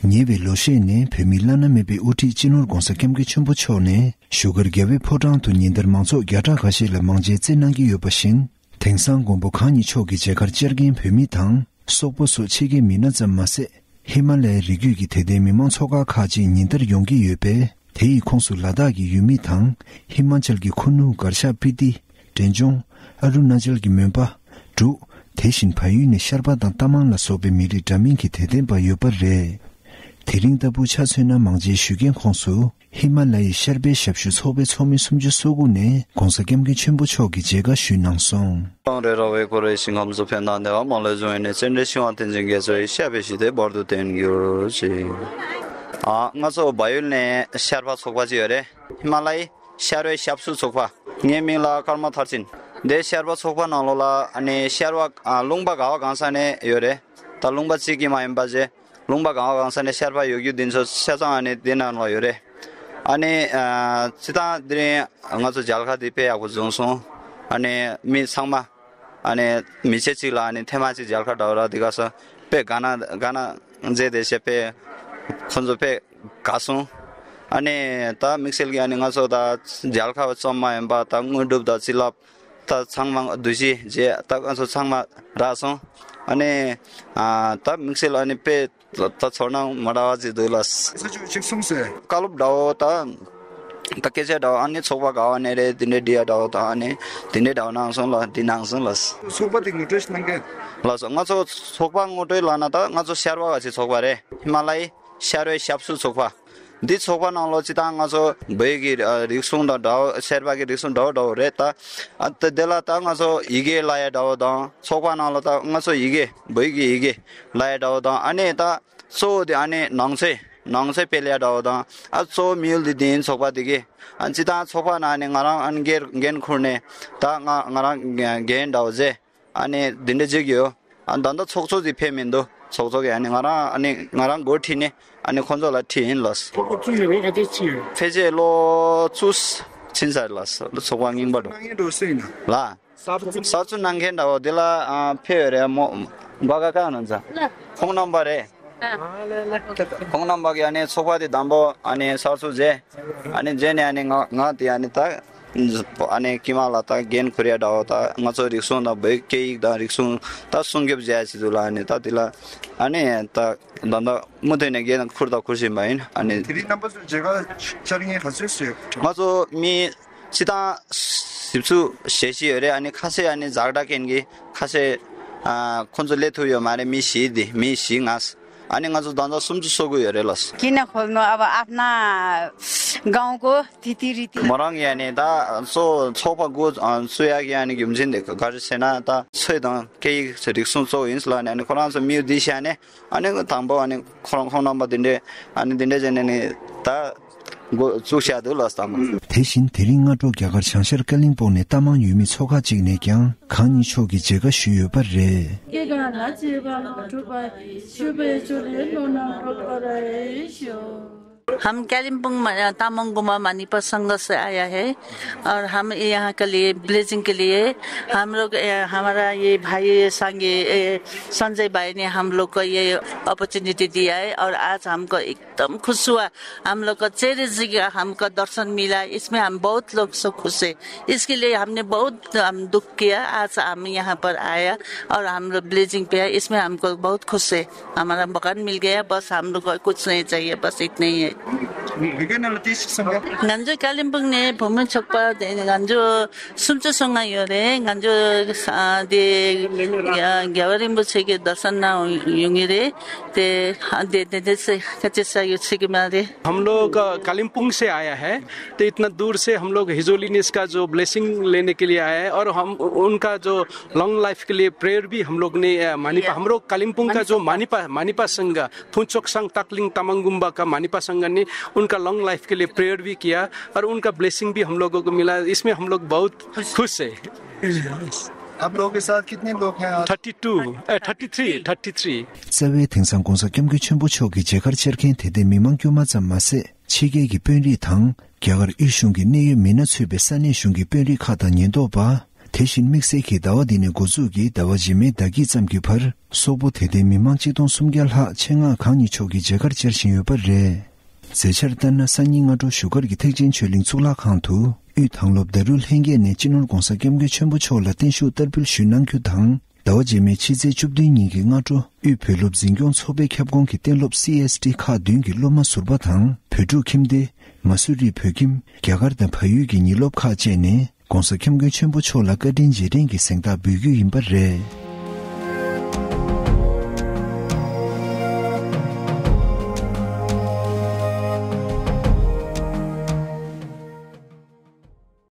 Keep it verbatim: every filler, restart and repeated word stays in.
ཉེ་བའི་ལོ་ཤས་ནས་བོད་མིའི་བླ་ན་མེད་པའི་དབུ་ཁྲིད་སྤྱི་ནོར་༧གོང་ས་༧སྐྱབས་མགོན་ཆེན་པོ་མཆོག་ནས་བཞུགས་སྒར་རྒྱལ་བའི་ཕོ་བྲང་དུ་ཉིན་ལྟར་མང་ཚོགས་བརྒྱ་ཕྲག་ཁ་ཤས་ལ་མང་མཇལ་སྩལ་གནང་གི་ཡོད་པ་བཞིན། དེང་སང་མགོན་པོ་གང་ཉིད་མཆོག་གི་མཇལ་ཁར་བཅར་མཁན་བོད་མི་དང་། སོག་པོ་སོགས་ཕྱི་རྒྱལ་མི་སྣ་ཙམ་མ་ཟད། ཧི་མ་ལ་ཡའི་རི་རྒྱུད་ཀྱི་དད་ལྡན་མི་མང་ཚོགས་ཁག་ཁག་ཅིག་ཉིན་ལྟར་ཡོང་གི་ཡོད་པས། དེ་ཡི་ཁོངས་སུ་ལ་དྭགས་ཀྱི་ཡུལ་མི་དང་། ཧི་མ་ཅལ་གྱི་ཁུ་ནུ། གར་ཤ་སྤི་ཏི། འབྲས་ལྗོངས། ཨ་རུ་ན་ཅལ་གྱི་མོན་པ། འབྲུག་དེ་བཞིན་བལ་ཡུལ་ནས་ཤར་པ་དང་རྟ་མང་ལ་སོགས་པའི་མི་རིགས་འདྲ་མིན་གྱི་དད་ལྡན་པ་ཡོད་པ་རེད། དེ་རིང་ལྟ་བུ་ཆ་མཚོན་ན། མང་མཇལ་ཞུ་མཁན་ཁོངས་སུ། ཧི་མ་ལ་ཡའི་ཤར་པའི་ཞབས་ཞུ་ཚོགས་པའི་ཚོགས་མི་སུམ་ཅུ་སོ་དགུ་ནས་༧གོང་ས་༧སྐྱབས་མགོན་ཆེན་པོ་མཆོག་གི་མཇལ་ཁ་ཞུས་གནང་སོང་། ཏང་རེ་ར་བའི་ཁོ་རེ་ཞིང་ཁམས་སུ་ཕན་དང་བདེ་བ་མ་ལུས་འབྱུང་བའི་གནས། བརྩོན་འགྲུས་ཆེ་བ་དེ་འཛིན་དགེ་ཚོགས་ཡི། བཤགས་པའི་ཞི་བདེ་བར་དུ་བརྟན་གྱུར་ཅིག་ཨ། ང་ཚོ་བལ་ཡུལ་ནས་ཤར་པ་ཚོགས་པ་ཅིག་ཡོད་རེད། ཧི་མ་ལ་ཡའི་ཤར་པའི་ཞབས་ཞུ་ཚོགས་པ། ངའི་མིང་ལ་ཀརྨ་མཐར་ཕྱིན། འདི་ཤར་པ་ཚོགས་པ་ནང་ལོགས་ལ་ཨ་ནི་ཤར་པ་ཨ་ལུང་པ་ག་བ་གང་ས་ནས་ཡོད་རེད། ད་ལུང་པ་གཅིག་གི་མ་ཡིན་པ་བྱས། ལུང་པ་གང་བ་གང་ས་ནས་ཤར་པ་ཡོད་རྒྱུ་འདི་ཚོ་ཆ་ཚང་ཨ་ནི་འདི་ནང་ལ་ཡོད་རེད། ཨ་ནི་ཨ་སྤྱིར་བཏང་འདི་རིང་ང་ཚོ་མཇལ་ཁ་འདི་དཔེ་ཡག་པོ་བྱུང་སོང་། ཨ་ནི་མི་ཚང་མ་ཨ་ནི་མི་ཚེ་གཅིག་ལ་ཨ་ནི་ཐེངས་མ་གཅིག་མཇལ་ཁ་འདྲ་བོ་ར་འདི་ག་ས་དཔེ་དགའ་སྣང་དགའ་སྣང་མཛད་དེ་བྱས་དཔེ་ཁོང་ཚོ་དཔེ་དགའ་སོང་། ཨ་ནི་ད་དམིགས་བསལ་གྱི་ཨ་ནི་ང་ཚོ་ད་མཇལ་ཁ་ཙམ་མ་ཡིན་པ་ད་དངོས་གྲུབ་དང་བྱིན་རླབས། ད་ཚང་མ་འདུ་ཤེས་བྱས་ད་ང་ཚོ་ཚང་མ་རག་སོང་། ཨ་ནི་ཨ་ད་དམིགས་བསལ་ཨ་ནི་དཔེ་ད་ཚོར་སྣང་མ་འདྲ་བ་ཅིག་འདུག་ལགས། ས་ཆུ་ཅིག་གསུངས་སོང་། བཀའ་སློབ་འདྲ་བོ་ད་ད་སྐད་ཆ་འདྲ་བོ་ཨ་ནི་ཚོགས་པ་ག་བ་ནས་རེད། དེ་འདྲའི་འདྲི་ཡ་འདྲ་བོ་ད་ཨ་ནི་དེ་འདྲའི་འདྲ་བོ་གནང་སོང་ལགས། འདི་གནང་སོང་ལགས། ཚོགས་པ་དེ་ངོ་སྤྲོད་ཞིག་གནང་གི། ལགས་སོ། ང་ཚོ་ཚོགས་པ་ངོ་སྤྲོད་ལབ་ན་ད་ང་ཚོ་ཤར་པ་ག་ཅིག་ཚོགས་པ་རེད། ཧི་མ་ལ་ཡའི་ཤར་པའི་ཞབས་ཞུ་ཚོགས་པ། འདི་ཚོགས་པ་ནང་ལོགས་སྤྱིར་བཏང་ང་ཚོ་བོད་ཀྱི་ཨ་རིག་གཞུང་དང་འདྲ་བོ། ཤར་པ་གི་རིག་གཞུང་འདྲ་བོ་འདྲ་བོ་རེད་ད། ཨ་ད་དེ་ལ་ད་ང་ཚོ་ཡི་གེ་ལབ་ཡ་འདྲ་བོ་དང་། ཚོགས་པ་ནང་ལོགས་ད་ང་ཚོ་ཡི་གེ་བོད་ཀྱི་ཡི་གེ་ལབ་ཡ་འདྲ་བོ་དང་། ཨ་ནི་ད་གཙོ་བོ་དེ་ཨ་ནི་ནང་ཆོས་ནང་ཆོས་སྤེལ་ཡ་འདྲ་བོ་དང་། ཨ་གཙོ་བོ་དམིགས་ཡུལ་དེ་དེ་ཡིན། ཚོགས་པ་དེ་གི་ཨ་སྤྱིར་བཏང་ཚོགས་པ་ནང་ནས་ང་རང་ཨ་ནི་འགན་འཁུར་ནས་ད་ང་ང་རང་འགན་འདྲ་བོ་བྱས། ཨ་ནི་འདི་འདྲ་བྱེད་ཀྱི་ཡོད། ཨ་ད་ལྟ་ཚོགས་གཙོ་དེ་ཕེབས་མི་འདུག་ཚོགས་གཙོ་གིས་ཨ་ནི་ང་རང་ཨ་ནི་ང་རང་འགོ་ཁྲིད་ནས་ཨ་ནི་ཁོང་ཚོ་ལ་ཁྲིད་ཡིན་ལགས། ཚོགས་གཙོ་ནས་ལོ་ག་ཚོད་ཕྱིན་ཡོད། ཕལ་ཆེར་ལོ་བཅུ་ཕྱིན་ཚར་ལགས། ཚོགས་པ་རྙིང་པ་འགྲོ། གནང་མཁན་འགྲོ་སྲིད་ཡིན་ན། ལགས། གསར་གསོ་གནང་མཁན་འདྲ་བོ་འདི་ལ་ཨ་ཕེབས་ཡོད་རེད་མོ། འགོ་ཁ་ཁ་ནང་ཚ། ཁོང་རྣམ་པ་རེད། ཁོང་རྣམ་པ་གིས་ཨ་ནི་ཚོགས་པ་དེ་དང་པོ་ཨ་ནི་གསར་གསོ་བྱས། ཨ་ནི་བྱས་ནས་ཨ་ནི་ང་ང་དེ་ཨ་ནི་ད་ཨ་ནི་དཀྱིལ་མ་ལ་ད་འགན་འཁུར་ཡ་འདྲ་བོ། ད་ང་ཚོ་རིག་གཞུང་དང་བོད་སྐད་ཡིག་དང་རིག་གཞུང་ད་སྲུང་སྐྱོབ་བྱས་ཡ་ཆེད་དུ་ལ་ཨ་ནི་ད་དེ་ལ་ཨ་ནི་ད་ད་ད་མུ་མཐུད་ནས་འགན་འཁུར་དང་འཁུར་བཞིན་པ་ཡིན། ཨ་ནི་དེ་རིང་རྣམ་པ་ཚོས་མཇལ་ཁ་བཅར་མཁན་ག་ཚོད་ཙམ་ཡོད། ང་ཚོ་མི་སྤྱིར་བཏང་བཞི་བཅུ་ཞེ་བཞི་ཡོད་རེད། ཨ་ནི་ཁ་ཤས་ཨ་ནི་ཛག་ཌ་མཁན་གྱི་ཁ་ཤས་ཨ་ཁོང་ཚོ་སླེབས་ཐུབ་ཡོད་མ་རེད། མི་བཞི་དེ་མི་བཞི་ལྔ། ཨ་ནི་ང་ཚོ་ད་ལྟ་སུམ་ཅུ་སོ་དགུ་ཡོད་རེད་ལགས། किन खोल्नु अब आफ्ना गाउँको रीतिरिति। མོ་རང་གིས་ཨ་ནི་ད་གཙོ་ཚོགས་པ་འགོ་ཨ་བཙུགས་ཡག་གི་ཨ་ནི་རྒྱུ་མཚན་དེ་ག་རེ་ཟེར་ན། ད་ཆོས་དང་སྐད་ཡིག་རིག་གཞུང་གཙོ་བོ་ཡིན་ཟེར་ལབ་ནས། ཨ་ནི་ཁོ་རང་ཚོ་མིའུ་འདི་བཞག་ནས་ཨ་ནི་དང་པོ་ཨ་ནི་ཁོ་རང་ཁོང་རྣམ་པ་འདི་འདྲས་ཨ་ནི་འདི་འདྲས་བྱས་ནས་ནི་ད་འགོ་བཙུགས་བཞག་འདུག་ལགས། དང་པོ། དེ་བཞིན་དེ་རིང་སྔ་དྲོ་རྒྱ་གར་བྱང་ཤར་ཀ་ལིང་སྤུང་ནས་རྟ་མང་ཡུལ་མི་ཚོ་ཁག་ཅིག་ནས་ཀྱང་གང་ཉིད་མཆོག་གི་མཇལ་ཁ་ཞུས་ཡོད་པ་རེད། སྐྱེ་རྒ་ན་འཆིའི་རྦ་ཀློང་འཁྲུགས་པ་ཡི། ཆོས་པའི་ཆོ་འཕྲུལ་ཀློང་ན་རོལ་པར་ཤོག। हम कालिम्पोंग में, अ, तामाङ गुम्बा मानिपा संघ से आया है और हम यहाँ के लिए ब्लेसिंग के लिए हम लोग, अ, हमारा ये भाई संगे, अ, संजय भाई ने हम लोग को ये अपॉर्चुनिटी दिया है और आज हमको एकदम खुश हुआ। हम लोग को चेहरे जी का हमको दर्शन मिला, इसमें हम बहुत लोग से खुश है। इसके लिए हमने बहुत हम दुख किया, आज हम यहाँ पर आया और हम लोग ब्लेसिंग पे है, इसमें हमको बहुत खुश है। हमारा मकान मिल गया, बस हम लोग को कुछ नहीं चाहिए, बस इतना ही है। Nganjo Kalimpong ne Bhumi Chokpa de nganjo sumcho songa yore, nganjo sa de Gyawarimbo che ke dasan na yungire, de de de se kache sa yu che ke mare. हम लोग अ, कालिम्पोंग से आया है, तो इतना दूर से हम लोग हिजोलिनिस का जो ब्लेसिंग लेने के लिए आया है और हम उनका जो लॉन्ग लाइफ के लिए प्रेयर भी हम लोग ने, अ, मानिपा, हम लोग कालिम्पोंग का जो मानिपा, मानिपा संघ, फुनचोक संघ ताकलिंग तामांग गुम्बा का मानिपा संघ ने उनका लॉन्ग लाइफ के लिए प्रेयर भी किया और उनका ब्लेसिंग भी हम लोगों को मिला। इसमें हम लोग बहुत खुश है। आप लोगों के साथ कितने लोग हैं आज? थर्टी टू, अ, थर्टी थ्री, थर्टी थ्री। རྩ་བའི་དེང་སང་༧གོང་ས་༧སྐྱབས་མགོན་ཆེན་པོ་མཆོག་གི་མཇལ་ཁར་བཅར་མཁན་དད་ལྡན་མི་མང་དཀྱུས་མ་ཙམ་མ་ཟད། ཕྱི་རྒྱལ་གྱི་དཔོན་རིགས་དང་རྒྱ་གར་དབུས་གཞུང་གི་གནད་ཡོད་མི་སྣ་ཚུད་པའི་ས་གནས་གཞུང་གི་དཔོན་རིགས་ཁག་དང་ཉེན་རྟོག་པ། དེ་བཞིན་དམིགས་བསལ་གྱིས་ཟླ་བ་འདི་ནས་འགོ་འཛུགས་ཀྱིས་ཟླ་བ་རྗེས་མའི་ཟླ་དཀྱིལ་ཙམ་གྱི་བར་སོག་པོ་དད་ལྡན་མི་མང་ཆིག་སྟོང་སུམ་བརྒྱ་ལྷག་ཆེད་མངགས་གང་ཉིད་མཆོག་གིས་མཇལ་ཁར་བཅར་བཞིན་ཡོད་པ་རེད། མཛད་འཆར་ལྟར་ན་སང་ཉིན་སྔ་དྲོ་བཞུགས་སྒར་གྱི་ཐེག་ཆེན་ཆོས་གླིང་གཙུག་ལག་ཁང་དུ་དབུས་དང་སློབ་ཟླ་རུ་ལྷན་རྒྱས་ནས་སྤྱི་ནོར་༧གོང་ས་༧སྐྱབས་མགོན་ཆེན་པོ་མཆོག་ལ་བརྟན་བཞུགས་བསྟར་འབུལ་ཞུས་གནང་རྒྱུ་དང་། ཟླ་བ་རྗེས་མའི་ཕྱི་ཚེས་བཅུ་བདུན་ཉིན་གྱི་སྔ་དྲོ་དབུས་བོད་སློབ་འཛིན་སྐྱོང་ཚོགས་པའི་ཁྱབ་ཁོངས་ཀྱི་གཏན་སློབ་སི་ཨེས་ཊི་ཁག་བདུན་གྱི་སློབ་མ་ཟུར་པ་དང་བོད་ཕྲུག་ཁྱིམ་སྡེ། མ་སུ་རི་བོད་ཁྱིམ། རྒྱ་གར་དང་བལ་ཡུལ་གྱི་ཉིན་སློབ་ཁག་བཅས་ནས་༧གོང་ས་༧སྐྱབས་མགོན་ཆེན་པོ་མཆོག་ལ་བཀའ་དྲིན་རྗེས་དྲན་གྱི་གཟེངས་རྟགས་འབུལ་རྒྱུ་ཡིན་པ་རེད།